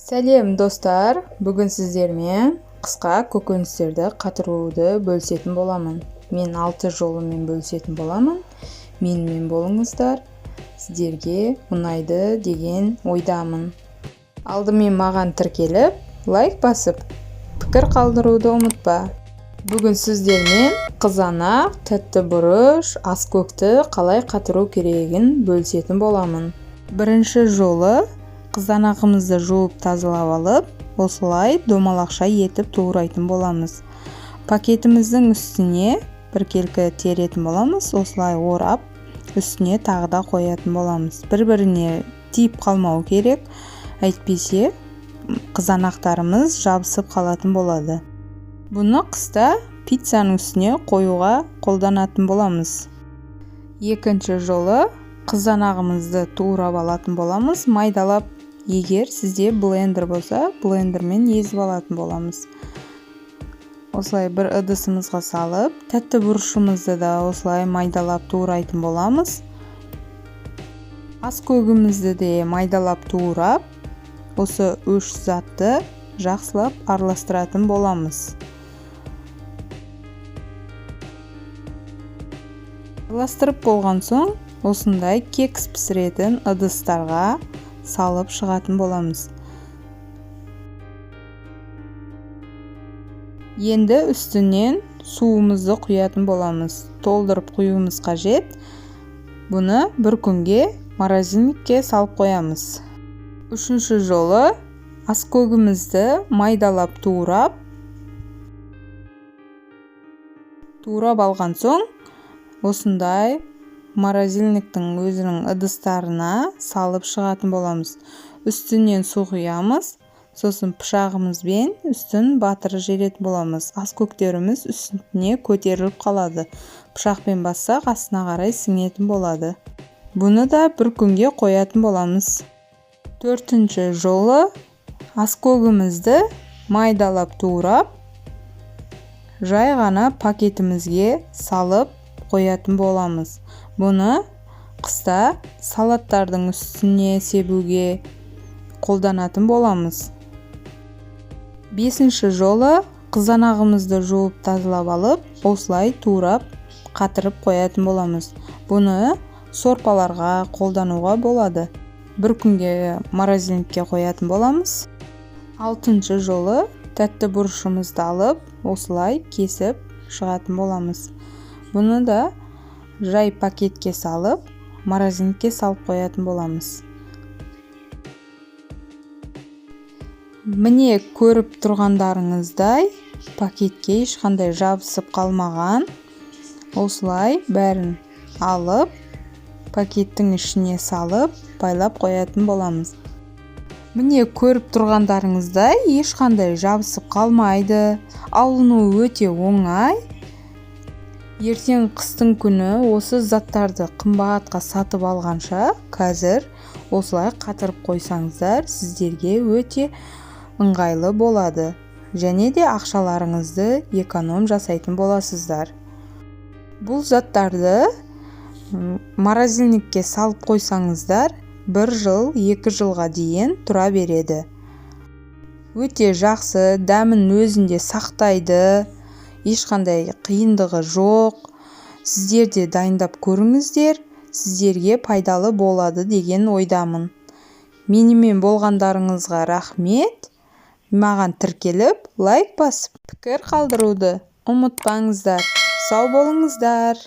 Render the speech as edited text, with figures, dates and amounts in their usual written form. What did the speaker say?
Сәлем, достар! Бүгін сіздермен қысқа көкөністерді қатыруды бөлісетін боламын. Мен 6 жолымен бөлісетін боламын. Менімен болыңыздар. Сіздерге ұнайды деген ойдамын. Алдымен маған тіркеліп, лайк басып, пікір қалдыруды ұмытпа. Бүгін сіздермен қызанақ, тәтті бұрыш, аскөкті қалай қатыру керегін бөлісетін боламын. Бірінші жолы қызанағымызды жуып тазалап алып, осылай домалақша етіп турайтын боламыз. Пакетіміздің үстіне біркелкі теретін боламыз, осылай орап, үстіне тағы да қоятын боламыз. Бір-біріне тиіп қалмау керек, әйтпесе қызанақтарымыз жабысып қалатын болады. Бұны қыста пиццаның үстіне қоюға қолданатын боламыз. Екінші жолы қызанағымызды турап алатын боламыз, майдалап. Егер сізде блендер болса, блендермен езіп алатын боламыз. Осылай бір ыдысымызға салып, тәтті бұрышымызды да осылай майдалап турайтын боламыз. Аскөгімізді де майдалап турап, осы үш затты жақсылап араластыратын боламыз. Араластырып болған соң, осындай кекс пісіретін ыдыстарға салып шығатын боламыз. Енді үстінен суымызды құятын боламыз. Толтырып құюымыз қажет. Бұны бір күнге морозильникке салып қоямыз. Үшінші жолы аскөгімізді майдалап турап, турап алған соң осындай морозильниктің өзінің ыдыстарына салып шығатын боламыз. Үстінен су құямыз, сосын пышағымызбен үстін батырып жіберетін боламыз. Аскөктеріміз үстіне көтеріліп қалады. Пышақпен бассақ, астына қарай сіңетін болады. Бұны да бір күнге қоятын боламыз. Төртінші жолы аскөгімізді майдалап турап, жай ғана пакетімізге салып қоятын боламыз. Бұны қыста салаттардың үстіне себуге қолданатын боламыз. Бесінші жолы қызанағымызды жуып тазалап алып, осылай турап қатырып қоятын боламыз. Бұны сорпаларға қолдануға болады. Бір күнге морозильникке қоятын боламыз. Алтыншы жолы тәтті бұрышымызды алып, осылай кесіп шығатын боламыз. Бұны да жай пакетке салып, морозильникке салып қоятын боламыз. Міне, көріп тұрғандарыңыздай, пакетке ешқандай жабысып қалмаған. Осылай бәрін алып, пакеттің ішіне салып, байлап қоятын боламыз. Міне, көріп тұрғандарыңыздай, ешқандай жабысып қалмайды. Алыну өте оңай. Ертең қыстың күні осы заттарды қымбатқа сатып алғанша, қазір осылай қатырып қойсаңыздар, сіздерге өте ыңғайлы болады. Және де ақшаларыңызды эконом жасайтын боласыздар. Бұл заттарды морозильникке салып қойсаңыздар, бір жыл, екі жылға дейін тұра береді. Өте жақсы, дәмін өзінде сақтайды. Ешқандай қиындығы жоқ. Сіздер де дайындап көріңіздер, сіздерге пайдалы болады деген ойдамын. Менімен болғандарыңызға рахмет. Маған тіркеліп, лайк басып, пікір қалдыруды ұмытпаңыздар. Сау болыңыздар.